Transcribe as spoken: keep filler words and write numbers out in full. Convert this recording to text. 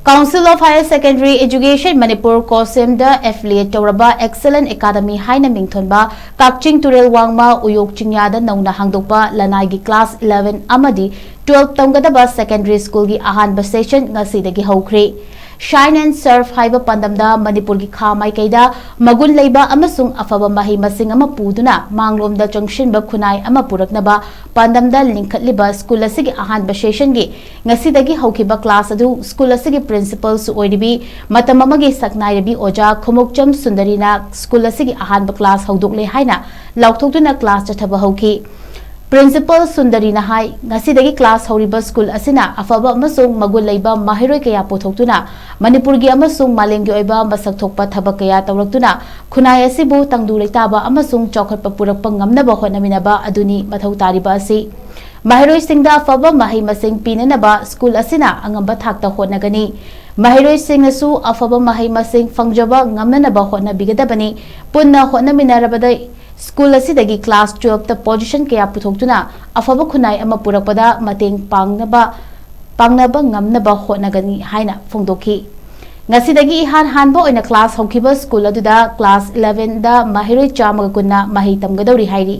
Council of Higher Secondary Education Manipur, COHSEM the affiliate ꯇꯧꯔꯕ Excellent Academy ꯍꯥꯏꯅ ꯃꯤꯡꯊꯣꯟꯕ ꯀꯛꯆꯤꯡ ꯇꯨꯔꯦꯜ ꯋꯥꯡꯃ ꯎꯌꯣꯛ ꯆꯤꯡꯌꯥꯗ ꯅꯧꯅ ꯍꯥꯡꯗꯣꯛꯄ ꯂꯅꯥꯏꯒꯤ class eleven ꯑꯃꯗꯤ twelve ꯇꯝꯒꯗꯕ secondary school ꯒꯤ ꯑꯍꯥꯟꯕ session ꯉꯁꯤꯗꯒꯤ ꯍꯧꯈ꯭ꯔꯦ꯫ Shine and Serve ꯍꯥꯏꯕ ꯄꯥꯟꯗꯝꯗ ꯃꯅꯤꯄꯨꯔꯒꯤ ꯈꯥ ꯃꯥꯏꯀꯩꯗ ꯃꯒꯨꯟ ꯂꯩꯕ ꯑꯃꯁꯨꯡ ꯑꯐꯕ ꯃꯍꯩ ꯃꯁꯤꯡ ꯑꯃ ꯄꯨꯗꯨꯅ ꯃꯥꯡꯂꯣꯝꯗ ꯆꯪꯁꯤꯟꯕ ꯈꯨꯟꯅꯥꯏ ꯑꯃ ꯄꯨꯔꯛꯅꯕ ꯄꯥꯟꯗꯝꯗ ꯂꯤꯡꯈꯠꯂꯤꯕ school ꯑꯁꯤꯒꯤ ꯑꯍꯥꯟꯕ session ꯒꯤ ꯉꯁꯤꯗꯒꯤ ꯍꯧꯈꯤꯕ class ꯑꯗꯨ school ꯑꯁꯤꯒꯤ principal ꯁꯨ ꯑꯣꯏꯔꯤꯕꯤ ꯃꯇꯝ ꯑꯃꯒꯤ ꯁꯛꯅꯥꯏꯔꯕꯤ ꯑꯣꯖꯥ ꯈꯨꯃꯨꯛꯆꯝ ꯁꯨꯟꯗꯔꯤꯅ school ꯑꯁꯤꯒꯤ ꯑꯍꯥꯟꯕ class ꯍꯧꯗꯣꯛꯂꯦ ꯍꯥꯏꯅ ꯂꯥꯎꯊꯣꯛꯇꯨꯅ class ꯆꯠꯊꯕ ꯍꯧꯈꯤ꯫ Principal ꯁꯨꯟꯗꯔꯤꯅ ꯍꯥꯏ, ꯉꯁꯤꯗꯒꯤ class ꯍꯧꯔꯤꯕ school ꯑꯁꯤꯅ ꯑꯐꯕ ꯑꯃꯁꯨꯡ ꯃꯒꯨꯟ ꯂꯩꯕ ꯃꯍꯩꯔꯣꯏ ꯀꯌꯥ ꯄꯨꯊꯣꯛꯇꯨꯅ ꯃꯅꯤꯄꯨꯔꯒꯤ ꯑꯃꯁꯨꯡ ꯃꯥꯂꯦꯝꯒꯤ ꯑꯣꯏꯕ ꯃꯁꯛ ꯊꯣꯛꯄ ꯊꯕꯛ ꯀꯌꯥ ꯇꯧꯔꯛꯇꯨꯅ ꯈꯨꯟꯅꯥꯏ ꯑꯁꯤꯕꯨ ꯇꯪꯗꯨ ꯂꯩꯇꯥꯕ ꯑꯃꯁꯨꯡ ꯆꯥꯎꯈꯠꯄ ꯄꯨꯔꯛꯄ ꯉꯝꯅꯕ ꯍꯣꯠꯅꯃꯤꯟꯅꯕ ꯑꯗꯨꯅꯤ ꯃꯊꯧ ꯇꯥꯔꯤꯕ ꯑꯁꯤ꯫ ꯃꯍꯩꯔꯣꯏꯁꯤꯡꯗ ꯑꯐꯕ ꯃꯍꯩ ꯃꯁꯤꯡ ꯄꯤꯅꯅꯕ school ꯑꯁꯤꯅ ꯑꯉꯝꯕ ꯊꯥꯛꯇ ꯍꯣꯠꯅꯒꯅꯤ꯫ ꯃꯍꯩꯔꯣꯏꯁꯤꯡꯅꯁꯨ ꯑꯐꯕ ꯃꯍꯩ ꯃꯁꯤꯡ ꯐꯪꯖꯕ ꯉꯝꯅꯅꯕ ꯍꯣꯠꯅꯕꯤꯒꯗꯕꯅꯤ꯫ ꯄꯨꯟꯅ ꯍꯣꯠꯅꯃꯤꯟꯅꯔꯕꯗ school ꯑꯁꯤꯗꯒꯤ class twelve ꯇ position ꯀꯌꯥ ꯄꯨꯊꯣꯛꯇꯨꯅ ꯑꯐꯕ ꯈꯨꯟꯅꯥꯏ ꯑꯃ ꯄꯨꯔꯛꯄꯗ ꯃꯇꯦꯡ ꯄꯥꯡꯅꯕ, ꯄꯥꯡꯅꯕ ꯉꯝꯅꯕ ꯍꯣꯠꯅꯒꯅꯤ ꯍꯥꯏꯅ ꯐꯣꯡꯗꯣꯛꯈꯤ꯫ ꯉꯁꯤꯗꯒꯤ ꯏꯍꯥꯟ ꯍꯥꯟꯕ ꯑꯣꯏꯅ class ꯍꯧꯈꯤꯕ school ꯑꯗꯨꯗ class eleven ꯗ ꯃꯍꯩꯔꯣꯏ ꯆꯥꯝꯃꯒ ꯀꯨꯟꯅ ꯃꯍꯩ ꯇꯝꯒꯗꯧꯔꯤ ꯍꯥꯏꯔꯤ꯫